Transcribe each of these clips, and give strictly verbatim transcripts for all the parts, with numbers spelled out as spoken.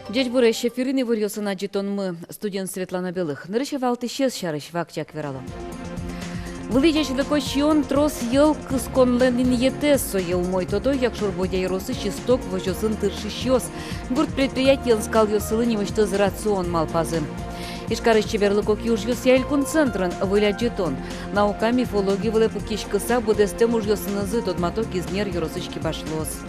Ӟечбуресь! Эфирын иворъёсын адӟытонмы, студиын Светлана Белых. Нырысь валтӥсез сярысь вакчияк вералом. Вылӥ ӟечлыко сиён трос йӧл кысконлэн инъетэз. Сое умой тодо Якшур-Бӧдья ёросысь «Исток» возёсын тыршисьёс. Гурт предприятиын скалъёссылы нимысьтыз рацион малпазы. Ижкарысь чеберлыко киужъёсъя элькун центрын выль адӟытон. Наука, мифология вылэ пыкиськыса, быдэстэм ужъёсынызы тодмато Кизнер ёросысь кибашлыос.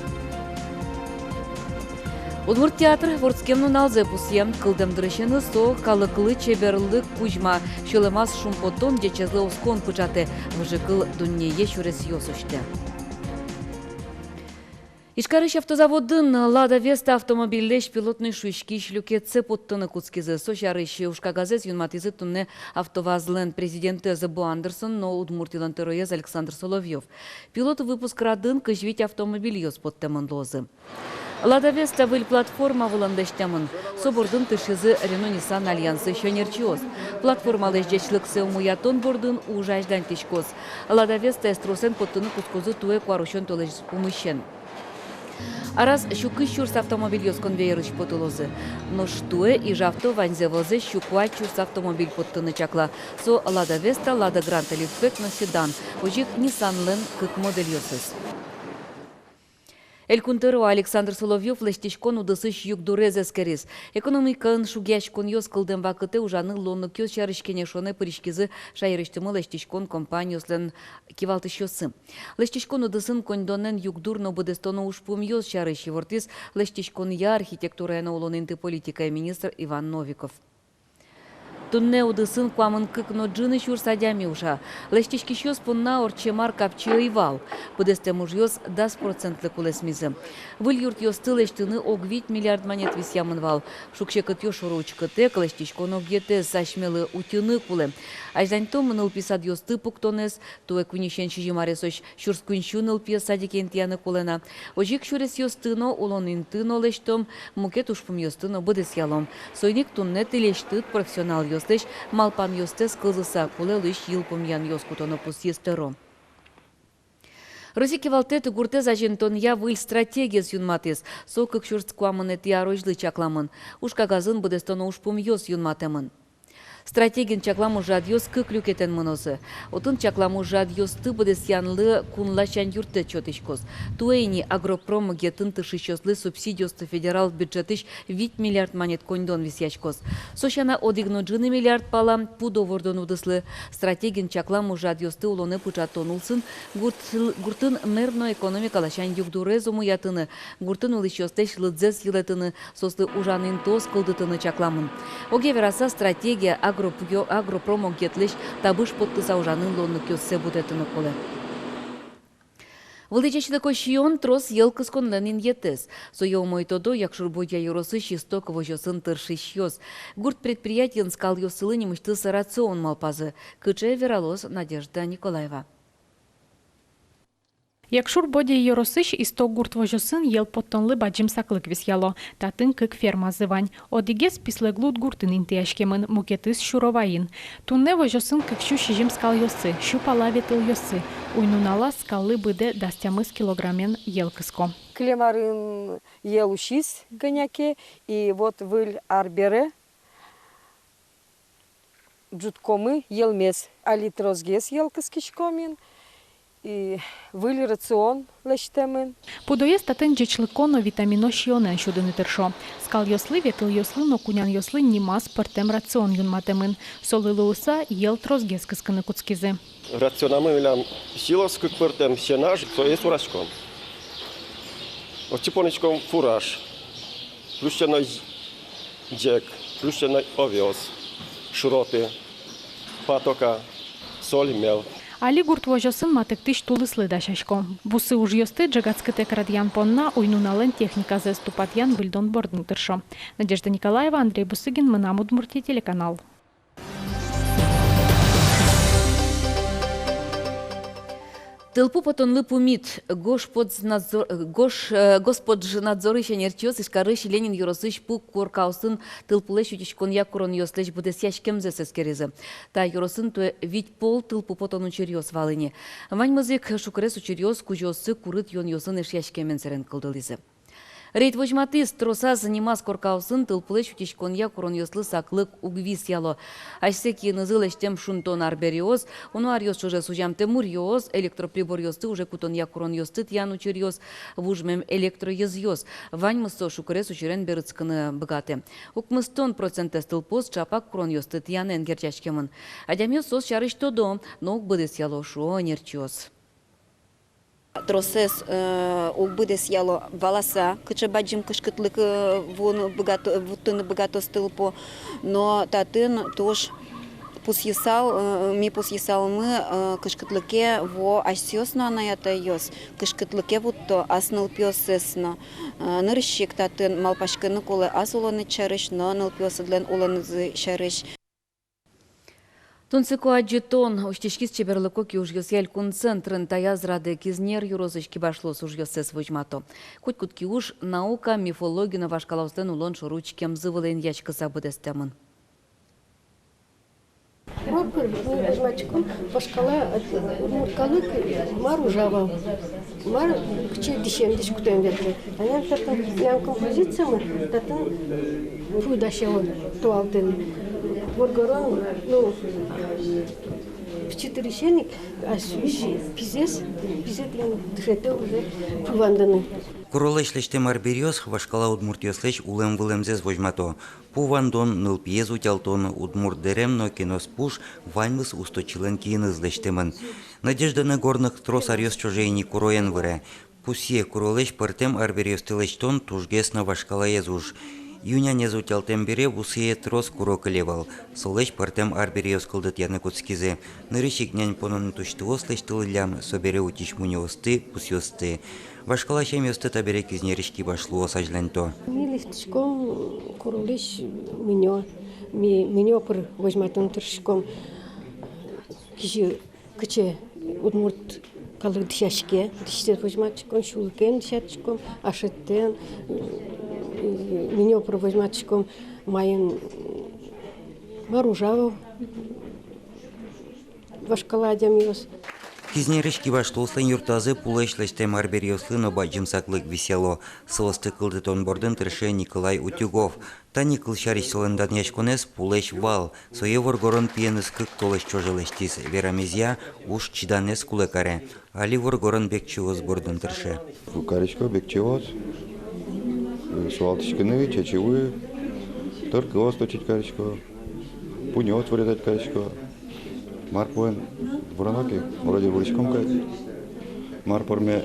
Удмурт театр вордскем нуналзэ пусъе. Кылдэм дырысеныз со калыклы чеберлык кузьма, сюлэмаз шумпотон, ӟечезлы оскон пыӵатэ, выжыкыл дуннее сюресъёс усьтэ. Ижкарысь автозаводын «Лада Веста» автомобильлэсь пилотной шуиськись люкетсэ поттыны кутскизы. Со сярысь ужкагазэз юнматӥзы туннэ АвтоВАЗлэн президентэз Бо Андерсон но Удмуртилэн тӧроез Александр Соловьёв. Пилот выпуск радын кызь вить автомобильёс поттэмын луозы. «Лада Веста» выль платформа вылын лэсьтэмын. Со бордын тыршизы Рено-Ниссан альянсысь ӧнерчиос. Платформалэсь ӟечлыксэ умоятон бордын уж азьланьтӥськоз. «Лада Вестаез» тросэн поттыны кутскозы туэ куарусён толэзь пумысен. Араз сю кызь сюрс автомобильёс конвейерысь потылозы. Нош туэ «Ижавто» ваньзэ вӧзэ сю куать сюрс автомобиль поттыны чакла. Со «Лада Веста», «Лада Гранта» лифтбэк но седан, озьы ик «Ниссанлэн» кык модельёсыз. Элькун тӧро Александр Соловьёв лэсьтӥськон удысысь югдурез эскериз. Экономикаын шугъяськонъёс кылдэм вакытэ ужаны луонлыкъёс сярысь кенешонэ пыриськизы шаерысьтымы лэсьтӥськон компаниослэн кивалтӥсьёссы. Лэсьтӥськон удысын коньдонэн югдур но быдэстоно ужпумъёс сярысь ивортӥз лэсьтӥськонъя, архитектурая но улон инты политикая министр Иван Новиков. Туннэ удысын куамын кык но ӝыны сюрс адями ужа. Лэсьтӥськисьёс понна ортчем ар капчи ӧй вал. Быдэстэм ужъёс дас процентлы кулэсмизы. Выль юртъёсты лэсьтыны ог вить миллиард манет висъямын вал. Шуг-секытъёс шоры учкытэк, лэсьтӥськон огъетэз асьмелы утьыны кулэ. Азьланьтом нылпи садъёсты пуктонэз, туэ куиньысен сизьым аресозь сюрс куинь сю нылпиез садике интыяны кулэ на. Озьы ик сюресъёсты но, улон инты но лэсьтом, мукет ужпумъёсты но быдэсъялом. Соин ик туннэ тӥлесьтыд профессионалъёслэсь малпанъёстэс кылзыса, кулэ луись йылпумъянъёс кутоно, пусйиз тӧро. Россия кивалтэт гуртэз азинтонъя выль стратегиез юнматӥз. Со кык сюрс куамынэтӥ арозьлы чакламын. Ужкагазын быдэстоно ужпумъёс юнматэмын. Стратегиын чаклам ужрадъёс кык люкетэн мынозы. Отын чаклам ужрадъёсты быдэсъянлы кун ласянь юрттэт сётӥськоз. Туэ ини агропромогетын тыршисьёслы субсидиосты федерал бюджетысь вить миллиард манет коньдон висъяськоз. Со сяна, одӥг но ӝыны миллиард пала пудо вордон удыслы. Стратегиын чаклам ужрадъёсты улонэ пыӵатон улсын гурт-, гуртын мер но экономика ласянь югдурез умоятыны, гуртын улӥсьёслэсь лыдзэс йылэтыны, соослы ужан интыос кылдытыны чакламын. Огъя вераса, стратегия агропъё-, агропромогетлэсь табыш поттыса ужаны луонлыкъёссэ будэтыны кулэ. Вылӥ ӟечлыко сиён трос йӧл кысконлэн инъетэз. Сое умой тодо Якшур-Бӧдья ёросысь «Исток» возёсын тыршисьёс. Гурт предприятиын скалъёссылы нимысьтыз рацион малпазы. Кыӵе, вералоз Надежда Николаева. Якшур-Бӧдья ёросысь «Исток» гурт возёсын йӧл поттонлы бадӟым саклык висъяло. Татын кык фермазы вань. Одӥгез Пислэглуд гуртын интыяськемын, мукетыз Сюровайын. Туннэ возёсын кык сю сизьым скалъёссы, сю пала ветылъёссы. Уй-нуналаз скаллы быдэ дас тямыс килограммен йӧл кыско. Кылем арын йӧл усиз кӧня ке, и вот выль ар бере ӝуткомы йӧлмес. Али тросгес йӧл кыскиськом ини, и выль рацион лэсьтэмын. Пудоез татын ӟечлыко но витамино сиёнэн сюдыны тыршо. Скалъёслы, ветылъёслы но кунянъёслы нимаз пӧртэм рацион юнматэмын. Солы луыса йӧл тросгес кыскыны кутскизы. Рационамы милям силос кык пӧртэм: сенаж, сое сураськом. Отчы понӥськом фураж, плюсяной ӟег, плюсяной овёс, шроты, патока, соль, мел. Али гурт возёсын матэктӥсь тулыслы дасясько. Бусы ужъёсты ӝегатскытэк радъян понна уй-нуналэн техниказэс тупатъян-выльдон бордын тыршо. Надежда Николаева, Андрей Бусыгин, «Мынам Удмуртие» телеканал. Тылпу потонлы пумит. Гожподжнадзор-, гош-, э, Господжнадзорысь ӧнерчиос Ижкарысь, Ленин ёросысь пу коркаосын тылпулэсь утиськонъя куронъёслэсь быдэсъяськемзэс эскеризы. Та ёросын туэ вить пол тылпу потон учыръёс вал ини. Ваньмыз ик шукрес учыръёс кузёоссы курыт юонъёсын эшъяськемен сэрен кылдылӥзы. Рейд возьматӥз: тросаз нимаз коркаосын тылпулэсь утиськонъя куронъёслы саклык уг висъяло. Асьсэ киынызы лэсьтэм шунтон арбериос, уно аръёс ӵоже сузямтэ муръёс, электроприборъёсты уже кутонъя куронъёсты тӥян учыръёс, вужмем электроезъёс — ваньмыз со шукырес учырен берытскыны быгатэ. Укмыстон процентэз тылпуос ӵапак куронъёсты тӥянэн герӟаськемын. Адямиос соос сярысь тодо, но уг быдэсъяло, шуо ӧнерчиос. Тросэз, э, уг быдэсъяло валаса, кыӵе бадӟым кышкытлык, э, вуыны быгато-, вуттыны быгатоз тылпу. Но татын туж пусйысал, э, ми пусйысалмы, э, кышкытлыке вуо асьсэос но, анай-атайёс, кышкытлыке вутто ас нылпиоссэс но. Э, нырысь ик татын малпаськыны кулэ ас улонэз сярысь но нылпиосыдлэн улонзы сярысь. Тунсыко адӟытон усьтӥськиз чеберлыко киужъёсъя элькун центрын. Таяз радэ Кизнер ёросысь кибашлыос ужъёссэс возьмато. Котькуд киуж наука, мифология но вашкалаослэн улон шоры учкемзы вылэ инъяськыса быдэстэмын. Мар пыр ми возьматӥськом, вашкала, э, удмурт калык мар ужа вал, мар кыӵе дӥсен дӥськутэм ветлэ. Тани татын милям композициямы, татын пу дасяло туалтыны. Воргорон, ну, пичи дырысен ик, а сюсь пизэс, пизэ тӥни дышетэ уже пу вандыны. Куролэсь лэсьтэм арбериос вашкала удмуртъёслэсь улэм-вылэмзэс возьмато. Пу вандон, нылпиез утялтон, удмурт дэрем но кенос пуш — ваньмыз усточилэн киыныз лэсьтэмын. Надежда Нагорных трос аръёс ӵоже ини куроен выре. Пусъе: куролэсь пӧртэм арбериосты лэсьтон тужгес но вашкалаез уж. Ю-нянез утялтэм бере бусые трос куро кыле вал. Солэсь пӧртэм арбериос кылдытъяны кутскизы. Нырысь ик нянь понон тусьтыос лэсьтылӥллям, собере утись мунёосты, пусъёсты. Вашкала сямъёсты табере Кизнерысь кибашлыос азьланьто. Ми лэсьтӥськом куролэсь мунё, ми мунё пыр возьматыны тыршиськом. Кызьы, кыӵе удмурт калык дӥсяське, дӥсьсэ возьматӥськом, сюлыкен дӥсяськом, ашыттэн, мунё пыр возьматӥськом, маин мар ужа вал вашкала адямиос. Кизнерысь кибашлыослэн юртазы пулэсь лэсьтэм арбериослы но бадӟым саклык висъяло. Соосты кылдытон бордын тырше Николай Утюгов. Тани кылсярысь, солэн данъяськонэз пулэсь вал. Сое воргорон пиеныз кык толэзь ӵоже лэсьтӥз. Верамезъя, уж чиданэз кулэ каре. Али воргорон бекчеос бордын тырше. Карисько бекчеос, сувалтӥськыны, чечывы, тыркыос точить карисько, пуньыос вырезать карисько. Мар пуэн вырано ке, вроде вырӥськом кадь. Мар пӧрме.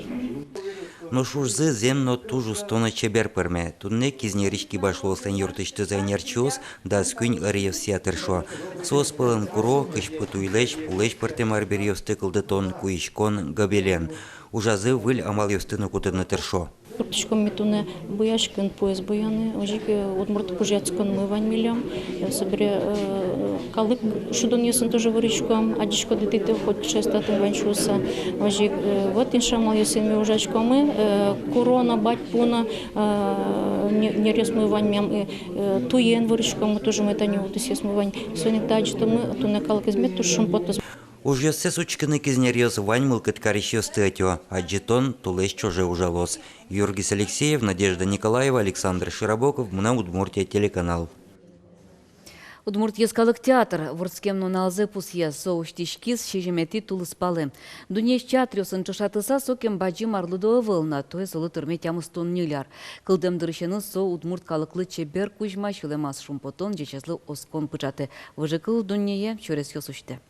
Нош ужзы зэм но туж усто но чебер пӧрме. Туннэ Кизнерысь кибашлыослэн юртысьтызы ӧнерчиос дас куинь ӧръёсъя тыршо. Соос пӧлын куро, кызьпу туйлэсь, пулэсь пӧртэм арбериосты кылдытон, куиськон, гобелен. Ужазы выль амалъёсты но кутыны тыршо. Турттӥськом ми туннэ буяськон, пуэз буяны, озьы ик, э, удмурт пужъятсконмы вань милям. Э, собере, э, калык шудонъёсын тоже вырӥськом, адӟиськоды тӥ, хоть кыӵеез татын вань шуыса. Озьы ик, э, вот иншы амалъёсын ми ужаськомы, э, куро но, бадьпу но, э, не-, неръёсмы вань милям, э, э, туен вырӥськомы, туж умой тани удысъёсмы вань. Соин ик та адӟытонмы туннэ калыкез мед туж шумпотоз. Ужъёссэс учкыны кизнеръёс вань мылкыд карисьёсты ӧтё. Адӟытон толэзь ӵоже ужалоз. Юргис Алексеев, Надежда Николаева, Александр Широбоков, «Мынам Удмуртие» телеканал. Удмурт йӧскалык театр вордскем нуналзэ пусъе. Со усьтӥськиз сизьыметӥ тулыспалэ. Дуннеысь театръёсын ӵошатыса, сокем бадӟым арлыдо ӧвӧл на, туэ солы тырме тямыстон ньыль ар. Кылдэм дырысеныз со удмурт калыклы чебер кузьма, сюлэмаз шумпотон, ӟечезлы оскон пыӵатэ. Выжыкыл дуннее сюресъёс усьтэ.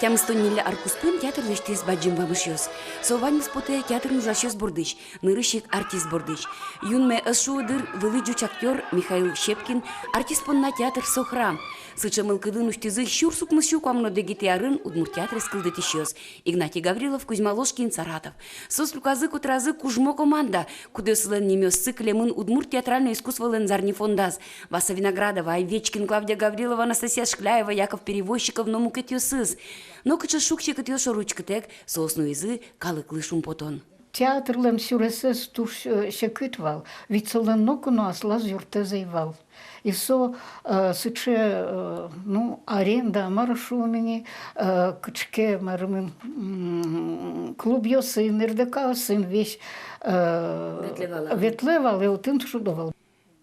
Тямыстон ньыль ар куспын театр лэсьтӥз бадӟым вамышъёс. Со ваньмыз потэ театрын ужасьёс бордысь, нырысь ик артист бордысь. Юнме ӧз шуы дыр, вылӥ ӟуч актёр Михаил Щепкин. Артист понна театр — со храм. Сыӵе мылкыдын усьтӥзы сюрс укмыссю куамын одӥгетӥ арын удмурт театрез кылдытӥсьёс: Игнатий Гаврилов, Кузьма Ложкин, Саратов. Соос люказы-котыразы кужмо команда, кудъёсызлэн нимъёссы кылемын удмурт театральной искусстволэн зарни фондаз. Васа Виноградова, Овечкин, Клавдия Гаврилова, Анастасия Шкляева, Яков Перевозчиков но мукетъёсыз. Но кыӵе шуг-секытъёс шоры учкытэк, соос нуизы калыклы шумпотон. Театрлэн сюресэз туж, э, секыт вал, ведь солэн ноку но аслаз юртэз ӧй вал. И со, э, сыӵе, э, ну, аренда, мар шуом ини, э, кыӵе ке, марым, м, клубъёсын, РДК-осын весь, э, ветлэ вал, ветлэ вал, и отын шудо вал.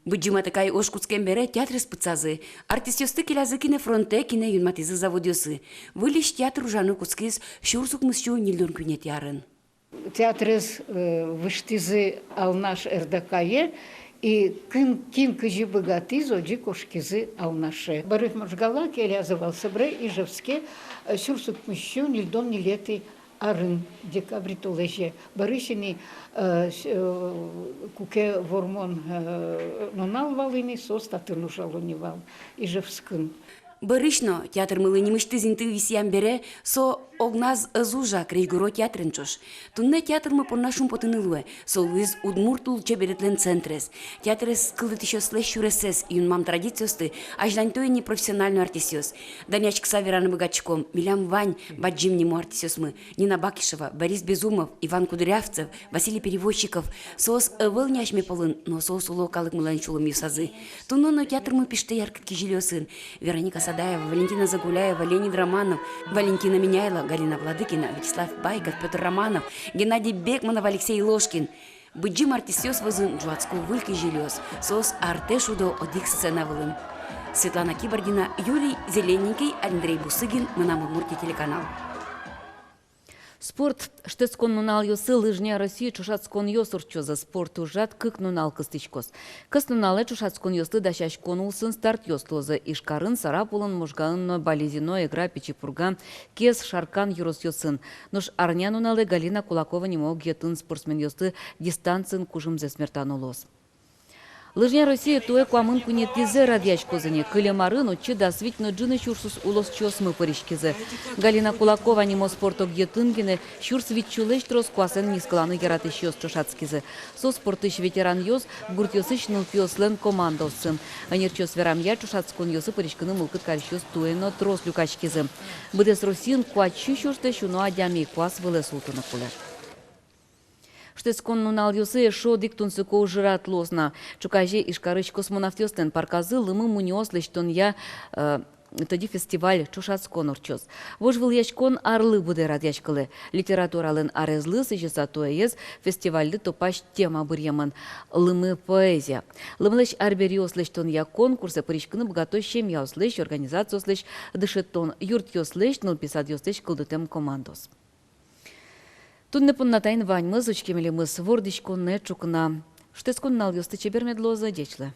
Быдӟым Атыкай ож кутскем бере театрез пытсазы. Артистъёсты келязы кинофронтэ, кинэ юнматӥзы заводъёсы. Выльысь театр ужаны кутскиз сюрс укмыссю ньыльдон куинетӥ арын. Театрез, э, выжтӥзы Алнаш РДК-е, и кин, кин кызьы быгатӥз, озьы кошкизы Алнаше. Бӧрысь Можгала келязы вал, собере Ижевске, э, сюрс укмыссю ньыльдон ньылетӥ арын, декабрь толэзе. Бӧрысь ини, э, с-, э, куке Вормон, э, нунал вал ини, соос татын ужало ни вал, Ижевскын. Бӧрысь но театрмылы нимысьтыз инты висъям бере, со огназ ӧз ужа крезьгуро театрен ӵош. Туннэ театрмы понна шумпотыны луэ, со луиз удмурт лулчеберетлэн центрез. Театрез кылдытӥсьёслэсь сюресэз, юнмам традициосты азьланьто ини профессиональной артистъёс. Данъяськыса вераны быгатӥськом, милям вань бадӟым нимо артистъёсмы: Нина Бакишева, Борис Безумов, Иван Кудрявцев, Василий Перевозчиков. Соос ӧвӧл ни асьме пӧлын, но соос уло калыкмылэн сюлэмъёсазы. Туннэ но театрмы пиштэ яркыт кизилиосын: Вероника Садаева, Валентина Загуляева, Леонид Романов, Валентина Меняйло, Галина Владыкина, Вячеслав Байков, Пётр Романов, Геннадий Бекманов, Алексей Ложкин. Быдӟым артистъёс вӧзын ӝуатско выль кизилиос, соос артэ шудо одӥг сцена вылын. Светлана Кибардина, Юрий Зелененький, Андрей Бусыгин, «Мынам Удмуртие» телеканал. Спорт. Шутэтскон нуналъёсы «Лыжня Россия» ӵошатсконъёс ортчозы. Спорт ужрад кык нунал кыстӥськоз. Кӧснуналэ ӵошатсконъёслы дасяськон улсын стартъёс луозы Ижкарын, Сарапулын, Можгаын но Балезино, Эгра, Пичи Пурга, Кез, Шаркан ёросъёсын. Нош арнянуналэ Галина Кулакова нимо огъетын спортсменъёслы дистанциын кужымзэс мертано луоз. «Лыжня Россия» туэ куамын куинетӥзэ радъяськоз ини. Кылем арын отчы дас вить но ӝыны сюрсысь улосчиосмы пыриськизы. Галина Кулакова нимо спорт огъетын гинэ сюрс витьсюлэсь трос куасэн нискыланы яратӥсьёс ӵошатскизы. Со спортысь ветеранъёс, гуртъёсысь нылпиослэн командаоссы. Ӧнерчиос верамъя, ӵошатсконъёсы пыриськыны мылкыд карисьёс туэ но трос люкаськизы. Быдэс Россиын куать сю сюрслэсь уно адями куас вылэ султыны кулэ. Шутэтскон нуналъёсы эшшо одӥг тунсыко ужрад луоз на. Ӵуказе Ижкарысь космонавтъёслэн парказы лымы мунёос лэсьтонъя, э, тӧдьы фестиваль, ӵошатскон ортчоз. Вожвылъяськон арлы быдэ радъяськылэ. Литературалэн арезлы сӥзьыса туэез фестивальлы тупась тема быръемын: лымы поэзия. Лымылэсь арбериос лэсьтонъя конкурсэ пыриськыны быгато семьяослэсь, организациослэсь, дышетон юртъёслэсь, нылпи садъёслэсь кылдытэм командаос. Туннэ понна таин ваньмыз. Учке милемыз вордӥськонэ ӵукна. Шутэтскон нуналъёсты чебер мед луозы. Ӟеч луэ.